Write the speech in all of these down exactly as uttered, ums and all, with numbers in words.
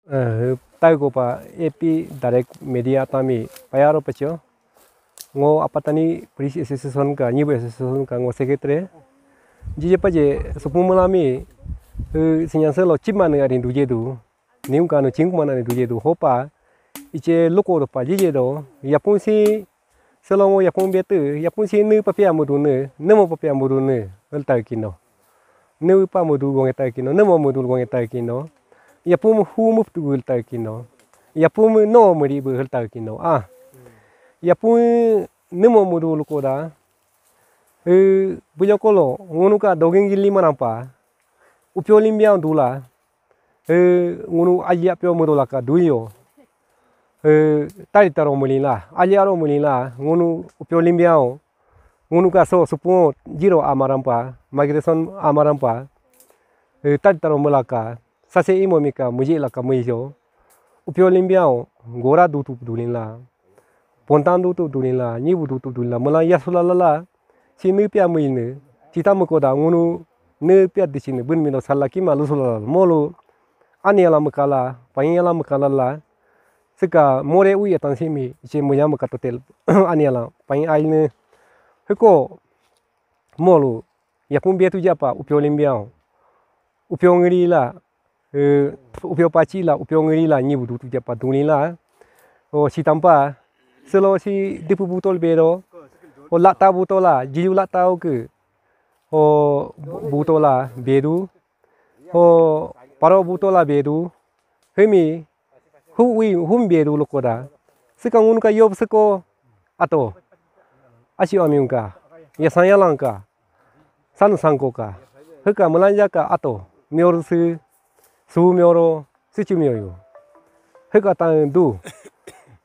Eh, tahu ko pa A P direct media tami payaro pacho. Ngo Apatani Police Association ka, Nyibu Association ka, ngo secretary. Jije paje, supung malami, eh, sinyan selo chimane arin duje du. Niung kanu chingkumana ni duje du. Hopa, iche loko do pa jije do. Yapung si, selo ngo yapung betu, yapung si nu papia mudu nu, nemo papia mudu nu, el tahu kino. Nu pa mudu gong eta kino, nemo mudu gong eta kino. Yapung hu mup tu gul tahu kino. Yapung no meri bu hel tahu kino. Ah. Yapung nemo mudu luko da. Eh, bujang kolo, ngunu ka doging gili manampa. Upio limbiang dula. Eh, ngunu aji apio mudu laka duyo. Eh, tari taro mulila, aji aro mulila, ngunu upio limbiang. Ngunu ka so supung jiro amarampa, migration amarampa. Eh, tari taro mulaka, sase imo mika muji laka muijo. Upio limbiang, gora dutu dulila. Pontan dutu dulila, nyibu dutu dulila, mula yasula lala. Si nu pia muine, cita mukoda ngunu, nu pia di sini, bun mino sala kima lusula lala. Molu, ani ala mukala, pain ala mukala la. Sika more ui atan simi, iche muya muka totel, ani ala, pain aine. Heko, molu, yapung betu japa, upio limbiang. Upio ngiri la, eh, upio pachi la, upio ngiri la, nyibu dutu japa duni la. O sitampa, selo si dipu butol bedo. O lata butol la, jiu lata o ke. O bu-, butol la bedu. O paro butol la bedu. Hemi, hu ui, hum bedu lokoda. Sika ngunu ka yob seko ato. Asi amiung ka. Yasan yalang ka. Sanu sangko ka. Heka melanja ka ato. Mior su, su mioro, sucu mioyo. Heka tang du.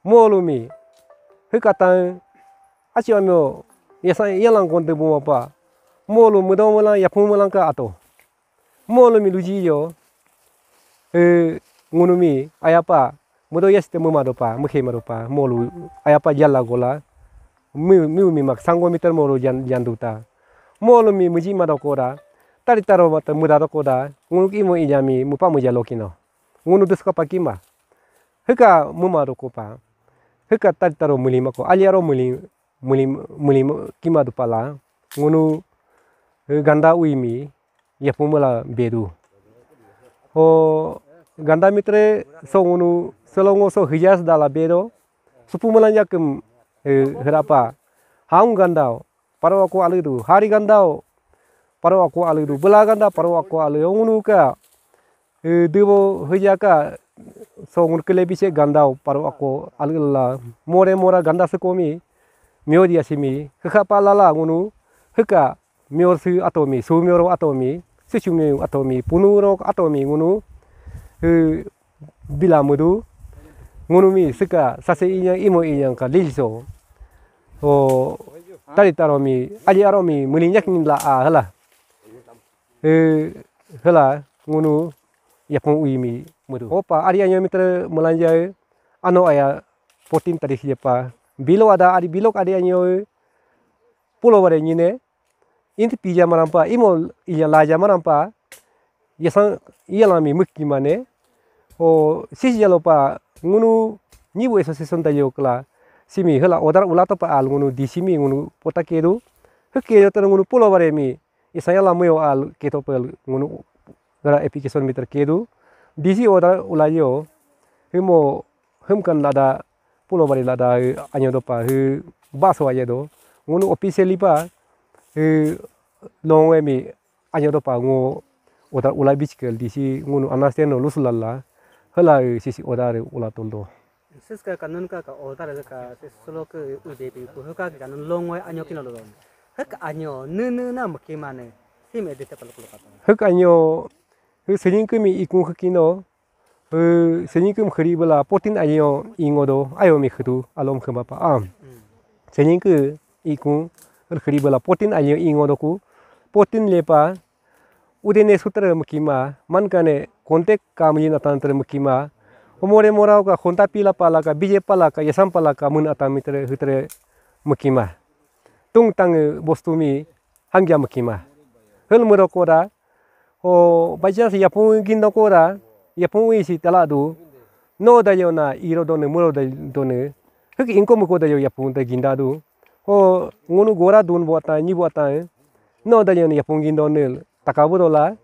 Molu mi. Heka tang. Asi amio. Yasan yalang konte bumapa. Molu mudo melang, yapung melang ka ato. Molu mi luji yo. Eh, ngunu mi, ayapa, mudo yas te muma dopa, mukhe ma dopa, molu, ayapa jala gola, mi, mi, mi mak sango meter molu jan, jan duta. Molu mi muji ma dokora, tari taro mata muda dokoda, ngunu imo ijami, mupa muja lokino. Ngunu duska pakima. Heka muma dokopa. Heka tari taro muli mako, aliaro muli, muli, muli kima dupala. Ngunu, eh, ganda ui mi, yapung mela bedu. O ganda mitre so ngunu selongo so hijas dala bedo. Supu melan yakem, eh, herapa. Haung gandao, paro aku alu du. Hari gandao, paro aku alu du. Bela ganda, paro aku alu. Ngunu ka, eh, debo hejaka, so ngunu kele bise gandao, paro aku alu la. More mora ganda sekomi, mio dia simi. Heka pa lala ngunu, heka, mior su atomi, su mioro atomi, susu mi atomi, punu rok atomi ngunu, eh, bila mudu, ngunu mi sika sase inyang imo inyang ka lilso. O, tari taro mi, aji aro mi, muni nyak nin la a, hala. Eh, hala, ngunu, yapung ui mi, mudu. Opa, ari anyo mitre melanja, ano aya, fourteen tarikh ya pa. Bilo ada, ari bilok ari anyo, pulo ware nyine, inti pija marampa, imo iya laja marampa, yasang iya lami mukki mane, o sisi jalo pa ngunu nyibu association da yo kla, simi hela odar ulato pa al ngunu D C mi ngunu pota kedu, heke yo tan ngunu pulo bare mi, isaya lamu yo al keto pel ngunu gara application meter kedu, D C odar ulayo, himo hemkan lada pulo bari lada, eh, anyo do pa, eh, baso aye do. Ngunu officially pa, eh, long we mi anyo do pa ngo oda ula bichkel D C ngunu understand no lusulala. Hala, eh, sisi oda re ula toldo. Siska kanun ka, ka oda re ka sis solo ke ude bi ku ka kanun long we anyo kino lo. Hek anyo, ne, ne, na makimane. Sim edit pa lo lo ka. Hek anyo, hek senying ke mi ikung hekino. Eh, senying ke mkhri bela fourteen ayo ingo do, ayo mi khdu, alom khma pa am. Senying ke ikung, khri bela fourteen ayo ingo do ku, fourteen lepa, udene sutra mkima, man kane, contact ka mjin atan tre mkima, omore morao ka, khonta pila pala ka, bije pala ka, yasam pala ka, mun atan mitre, hutre mkima. Tung tang bostu mi, hangja mkima. Hel muro koda, O, by chance yapung gin do kora, yapung ui si tala du. No da yo na iro done, muro da done. Hik inko muko da yo yapung da ginda du. Ho ngunu gora dun buatan, ni buatan. No da yo na yapung gindone, takabu dola.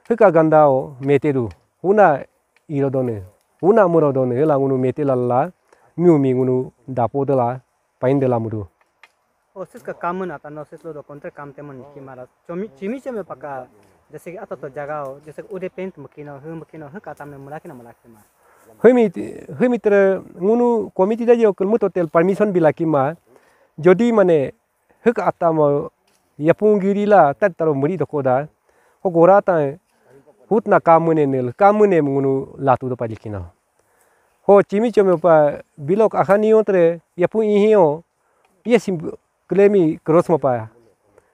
Hika ganda o mete du. Huna iro done. Huna muro done, hela ngunu mete lala. Miu mi ngunu dapo de la, pain de la mudu. O siska kamun ata no sislo do kontre kam temon ki mara. Chomi chimi cheme paka, जैसे कि आता तो जगह हो, जैसे कि उदे पेंट मकिनो, हु मकिनो, हु काता में मुलाकी ना मुलाकी मा। Hemi hemi tere ngunu committee da yo kelmu totel permission bilaki ma. Jodi mane hik atamo yapung giri la tat taro muri dokoda. Ho gora ta hut na kamune nel kamune ngunu latu do palikina. Ho chimi chome pa bilok ahani ontre yapung ihio. Ye sim klemi cross ma pa.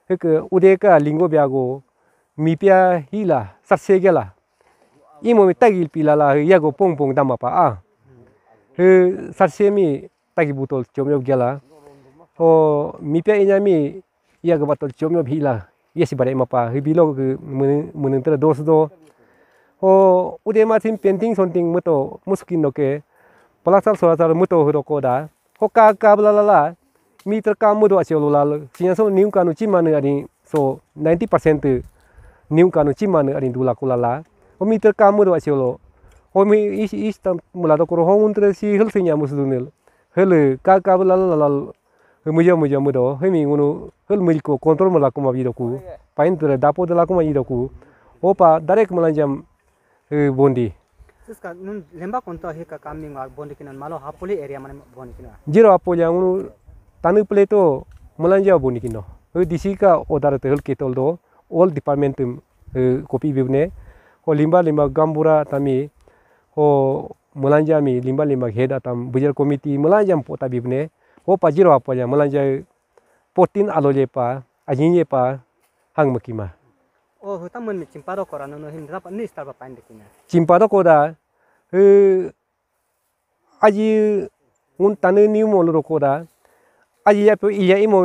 Hik ude ka lingo biago mipia hila sarse gela. Imo mi tagil pilala yago pong pong dama pa a. He sarse mi tagi butol chomyo gela. Ho mipia inya mi yago batol chomyo hila. Ye si bare ma pa he bilo ke menentra dos do. Ho ude ma sim painting something muto muskin no ke. Palasal solasal muto huro koda. Ho ka ka bla la la. Meter kamu do asio lo lalo. Sinya so niu kanu chimanu ari so ninety percent niu kanu chimanu ari dula kulala. O meter kamu do asio lo. O mi is is tam mulado koro ho untre si hel sinya musdunel. Hel ka ka lala lala. Mujo mujo mudo. Hemi ngunu hel mujiko control mula kuma bidoku. Pain tere dapo de la kuma idoku. Opa direct mulanjam bondi. Siska nun lemba konto hi ka kami ngak bondi kinan malo hapuli area mane bondi kinan. Jiro apoja ngunu tanu pleto mulanja bondi kino. He D C ka order te hel ketol do all department tum kopi bibne. Ho limba limba gambura tami ho mulanja mi limba limba head atam bujar committee mulanja pota bibne. Ho pa jiro apoja mulanja fourteen alo je pa ajin je pa hang makima. Oh, hutam mun mi chimpa do kora no hin rapa ni star pa pain de kina. Chimpa do koda he aji ngun tanu ni mo lo koda aji ya pe iya imo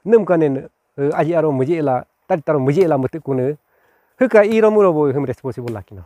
num kanen aji aro muje la tadi taro muje la mate kune. Hika iro muro bo him responsible lakino.